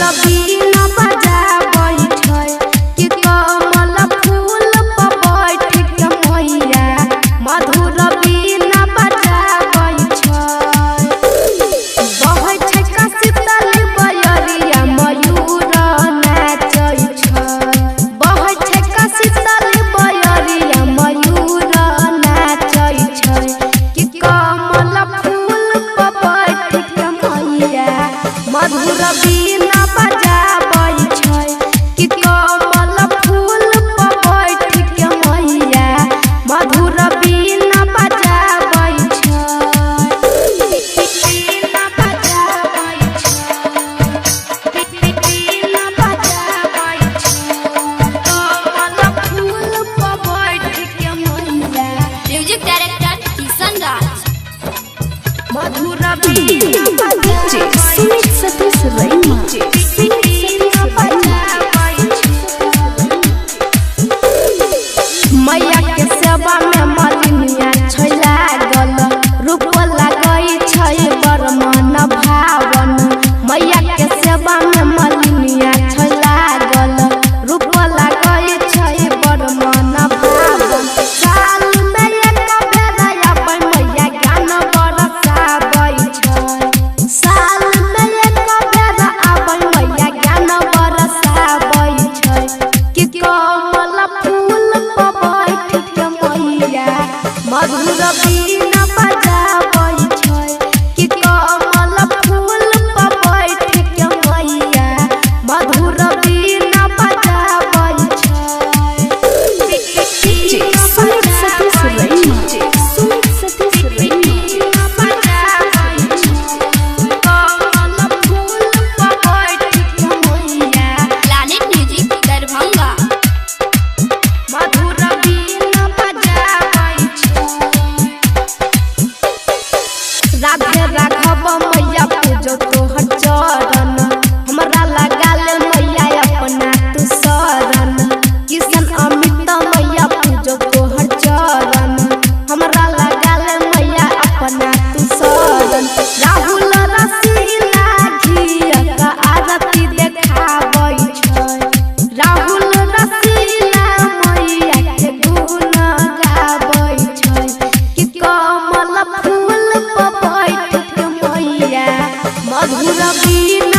मधुर बीन बजाबै छै कि कमल फूल पर बैठ के मैया मधुर बीन बजाबै छै। बहै छै शीतल बयरिया मयूर नाचै छै। बहै छै शीतल बयरिया मयूर नाचै छै कि कमल फूल पर बैठ के मैया मधुर बीन बजाबै छै कि कमल फूल पर बैठ के मैया मधुर बीन बजाबै छै। बीन बजाबै छै, बीन बजाबै छै, कमल फूल पर बैठ के मैया म्यूजिक डायरेक्टर किशन राज। मधुर bean DJ Sumit Satish Raima. Sumit Satish Raima. मैया के सेवा में मलिनिया छै लागल, रूप लागै छै बड़ मन भावन। मैया के सेवा में मलिनिया छै लागल, रूप लागै छै बड़ मन भावन। साल में एक बेर आबै मैया ज्ञान बरसाबै छै। साल में एक बेर आबै मैया ज्ञान बरसाबै छै कि कमल फूल पर बैठ के मैया मधुर बीन बजाबै छै कि कमल फूल पर बैठ के मैया मधुर बीन बजाबै छै। DJ Sumit Satish Raima. Sumit Satish Raima. कमल फूल पर बैठ के मैया प्लानेट म्यूजिक दरभंगा। मधुर बीन बजाबै छै। राधे राघव मैया पूजो तोहर चरण, हमरा लगा ले मैया अपना तू शरण। किशन अमित मैया पूजो तोहर चरण, हमरा लगा ले मैया अपना तू शरण। राहुल रसीला घिया आरती देखाबै छै। राहुल रसीला मैया के गुण गाबै छै कि कमल फूल पर बैठ के मैया मधुर बीन